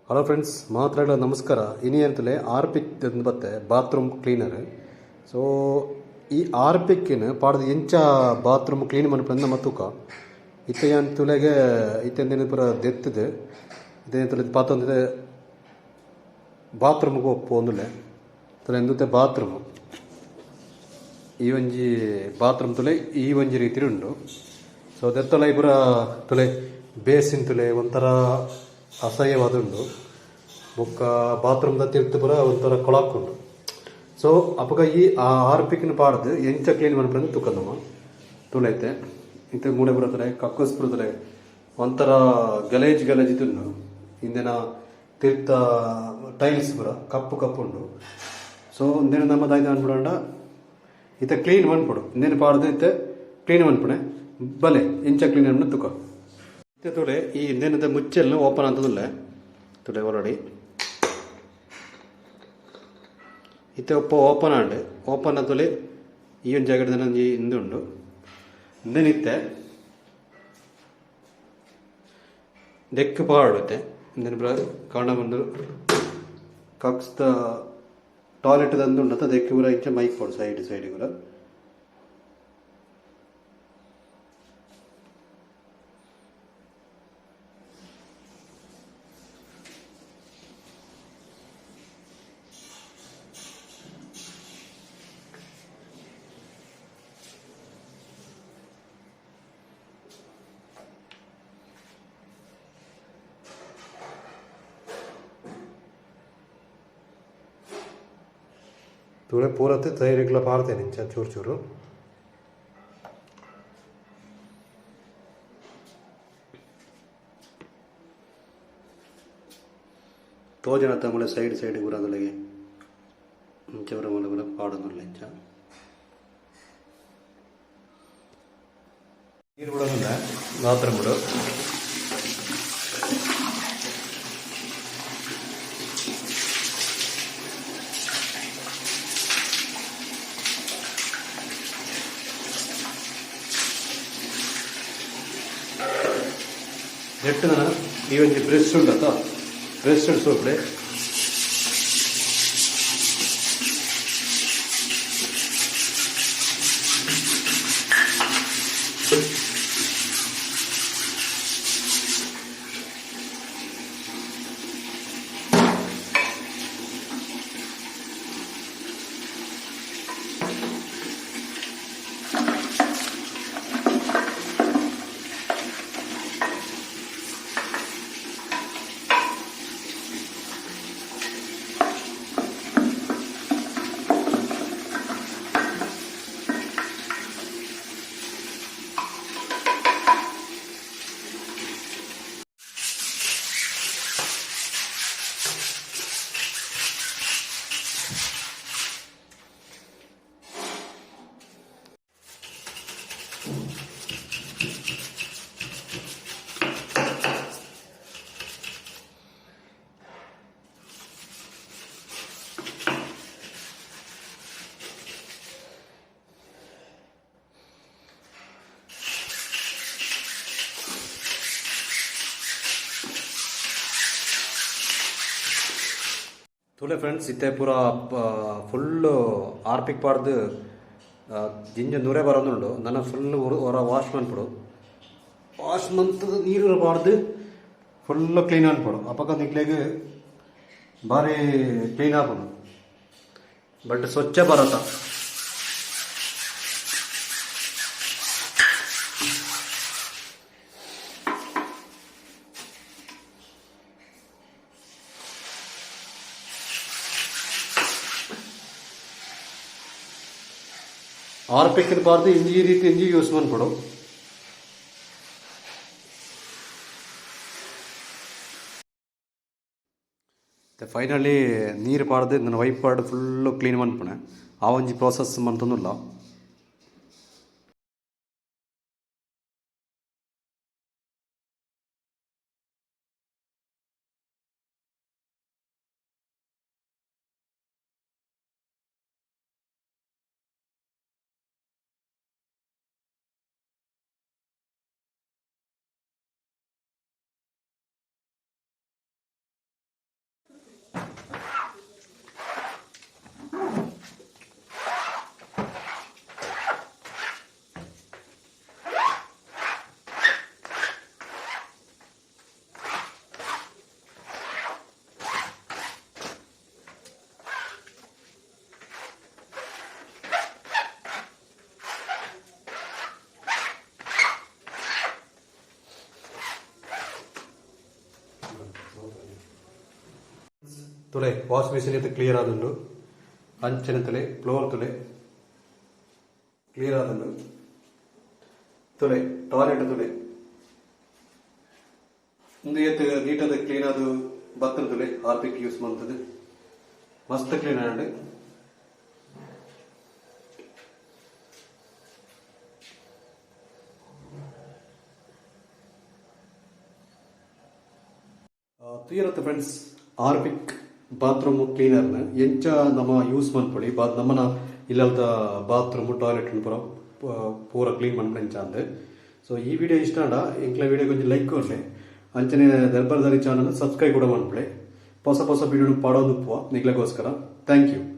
Hello friends, ಮಾತ್ರಗಳ ನಮಸ್ಕಾರ. ಇನಿ ಅಂತಲೇ ಆರ್ಪಿಕ್ ಬತ್ತೆ ಬಾತ್ರೂಮ್ ಕ್ಲೀನರ್. ಸೊ ಈ ಆರ್ಪಿಕ್ಕಿನ ಪಾಡ್ದು ಎಂಚ ಬಾತ್ರೂಮ್ ಕ್ಲೀನ್ ಮನ್ಪುನ ನಮ್ಮ ತೂಕ. ಇತ್ತೆ ಯಾನ್ ತುಲೆಗೆ ಇತ್ತೆ ಪೂರ ದೆತ್ತದು ಇತ್ತೆ ತುಲೆ ಪಾತೊಂದಿದೆ ಬಾತ್ರೂಮ್ಗೆ ಪೋಂದುಲ್ಲೆ ತುಲೆ ಎಂದುತ್ತೆ ಬಾತ್ರೂಮ್. ಈ ಒಂಜಿ ಬಾತ್ರೂಮ್ ತುಲೆ ಈ ಒಂಜಿ ರೀತಿ ಉಂಡು. ಸೊ ದೆತ್ತಲ ಪೂರ ತುಲೆ ಬೇಸಿನ್ ತುಲೆ ಒಂಥರ ಅಸಹ್ಯವಾದುಂಡು. ಬೊಕ್ಕ ಬಾತ್ರೂಮ್ದ ತಿರ್ತು ಪೂರ ಒಂಥರ ಕೊಳಕುಂಡು. ಸೊ ಅಪಗ ಈ ಆ ಆರ್ಪಿಕ್ನ ಪಾಡ್ದು ಎಂಚ ಕ್ಲೀನ್ ಮನ್ಪುನ ತೂಕ ನಮ ತುಲೈತೆ. ಇತ್ತೆ ಮೂಡೆ ಪೂರ ತುಲೆ ಕಕ್ಕಸ್ ಪೂರ ತುಲೆ ಒಂಥರ ಗಲೇಜ್ ಗಲೇಜ್ ಇದುಂಡು. ಇಂದೆನ ತಿರ್ತ ಟೈಲ್ಸ್ ಪೂರ ಕಪ್ಪು ಕಪ್ಪು ಉಂಡು. ಸೊ ಇಂದೆನ ನಮ್ಮ ದಾಯ್ದ ಅನ್ಬಿಡಂಡ ಇತ್ತೆ ಕ್ಲೀನ್ ಮನ್ಪೊಡು. ಇಂದೆನ ಪಾಡ್ದು ಇತ್ತೆ ಕ್ಲೀನ್ ಮನ್ಪುಣೆ ಬಲೆ ಎಂಚ ಕ್ಲೀನ್ ಮನ್ಪುನ ತುಕ. ಇತ್ತೆ ತುಲೆ ಈ ಇಂದೆನದ ಮುಚ್ಚೆಲ್ನ ಓಪನ್ ಅಂತದಲ್ಲೇ ತುಲೆ ಆಲ್ರೆಡಿ ಇತ್ತೆ ಒಪ್ಪ ಓಪನ್ ಆಂಡ್ ಓಪನ್ ಆತುಲೆ ಈ ಒಂದು ಜಾಗದ ಒಂಜಿ ಇಂದು ಉಂಡು. ಇಂದೆನ ಇತ್ತೆ ದೆಕ್ಕ್ ಪಾಡುತ್ತೆ. ಇಂದೆನ ಪೂರ ಕಾಂಡ ಬಂದು ಕಕ್ಸ್ದ ಟಾಯ್ಲೆಟ್ ದಂದು ಉಂಡು ದೆಕ್ಕ್ ಪೂರ ಇಂಚ ಮೈಕ್ ಪೋಡು ಸೈಡ್ ಸೈಡ್ ಪೂರ. ತೂಲೆ ಪೂರತ್ತೆ ಸೈಡ್ಗ್ಲ ಪಾಡ್ತೇನೆ ಇಂಚ ಚೂರು ಚೂರು. ತೋಜನ ತಮುಳೆ ಸೈಡ್ ಸೈಡ್ ಪೂರ ಅದೊಳಗೆ ಇಂಚ ಪೂರ ಮೂಲೆ ಪೂರ ಪಾಡೊಂದುಲ್ಲ ಇಂಚ. ನೀರು ಬಿಡೋದಿಲ್ಲ ಬಾತ್ರೂಮ್ ಬಿಡು. ನೆಟ್ಟು ಈ ಒಂಜಿ ಬ್ರಷ್ ಉಂಡತ ಬ್ರಷ್ ಸೋಪ್ಲೆ. ತೂಲೆ ಫ್ರೆಂಡ್ಸ್, ಇತ್ತೆ ಪೂರ ಫುಲ್ಲು ಆರ್ಪಿಕ್ ಪಾಡ್ದು ಜಿಂಜ ನೂರೇ ಬರೋದುಂಡು. ನನ ಫುಲ್ ಹೊರ ವಾಶ್ ಮನ್ಪೊಡು. ವಾಶ್ ಮಂತದ ನೀರು ಪಾಡ್ದು ಫುಲ್ಲು ಕ್ಲೀನ್ ಅನ್ಪೊಡು. ಅಪಗ ನಿಕ್ಲೆಗ್ ಬಾರಿ ಕ್ಲೀನ್ ಆಪುಂಡು. ಬಟ್ ಸ್ವಚ್ಛ ಭಾರತ. ಆರ್ಪಿಕ್ನ ಪಾಡ್ದು ಇಂಜಿ ಈ ರೀತಿ ಇಂಜಿ ಯೂಸ್ ಮನ್ಪೊಡು. ಫೈನಲಿ ನೀರು ಪಾಡ್ದು ನನ್ನ ವೈಪ್ ಪಾಡ್ದು ಫುಲ್ಲು ಕ್ಲೀನ್ ಮನ್ಪುಣೆ. ಆ ಒಂಜಿ ಪ್ರೋಸೆಸ್ ಮಂತೊಂದುಲ್ಲ. ತೂಲೆ, ವಾಶ್ ಬೇಸಿನ್ ಏತ್ ಕ್ಲಿಯರ್ ಆದುಂಡು. ಅಂಚನೆ ತೂಲೆ, ಫ್ಲೋರ್ ತೂಲೆ, ಕ್ಲಿಯರ್ ಆದುಂಡು. ತೂಲೆ, ಟಾಯ್ಲೆಟ್ ತೂಲೆ. ಉಂದು ಏತ್ ನೀಟಾದ್ ಕ್ಲೀನ್ ಆದ್ ಬತ್ತುಂಡು ತೂಲೆ. ಹಾರ್ಪಿಕ್ ಯೂಸ್ ಮಂತುದು ಮಸ್ತ್ ಕ್ಲೀನ್ ಆಂಡ್. ತೂಯರತ್ತ ಫ್ರೆಂಡ್ಸ್, ಹಾರ್ಪಿಕ್ ಬಾತ್ರೂಮ್ ಕ್ಲೀನರ್ ನ್ ಎಂಚ ನಮ ಯೂಸ್ ಮನ್ಪೊಲಿ, ನಮನ ಇಲ್ಲಲ್ದ ಬಾತ್ರೂಮ್ ಟಾಯ್ಲೆಟ್ ನ್ ಪೂರ ಪೂರ ಕ್ಲೀನ್ ಮನ್ಪುನ ಎಂಚ ಅಂದ್. ಸೊ ಈ ವಿಡಿಯೋ ಇಷ್ಟ ಆಂಡ ಎಂಕ್ಲೆ ವಿಡಿಯೋ ಒಂಜಿ ಲೈಕ್ ಕೊರ್ಲೆ. ಅಂಚನೆ ದರ್ಬಾರ್ದಾರಿ ಚಾನಲ್ ಸಬ್ಸ್ಕ್ರೈಬ್ ಕೂಡ ಮನ್ಪುಲೆ. ಪೊಸ ಪೊಸ ವಿಡಿಯೋ ಪಾಡೊಂದು ಉಪ್ಪುವ ನಿಕ್ಲೆಗೋಸ್ಕರ. Thank you.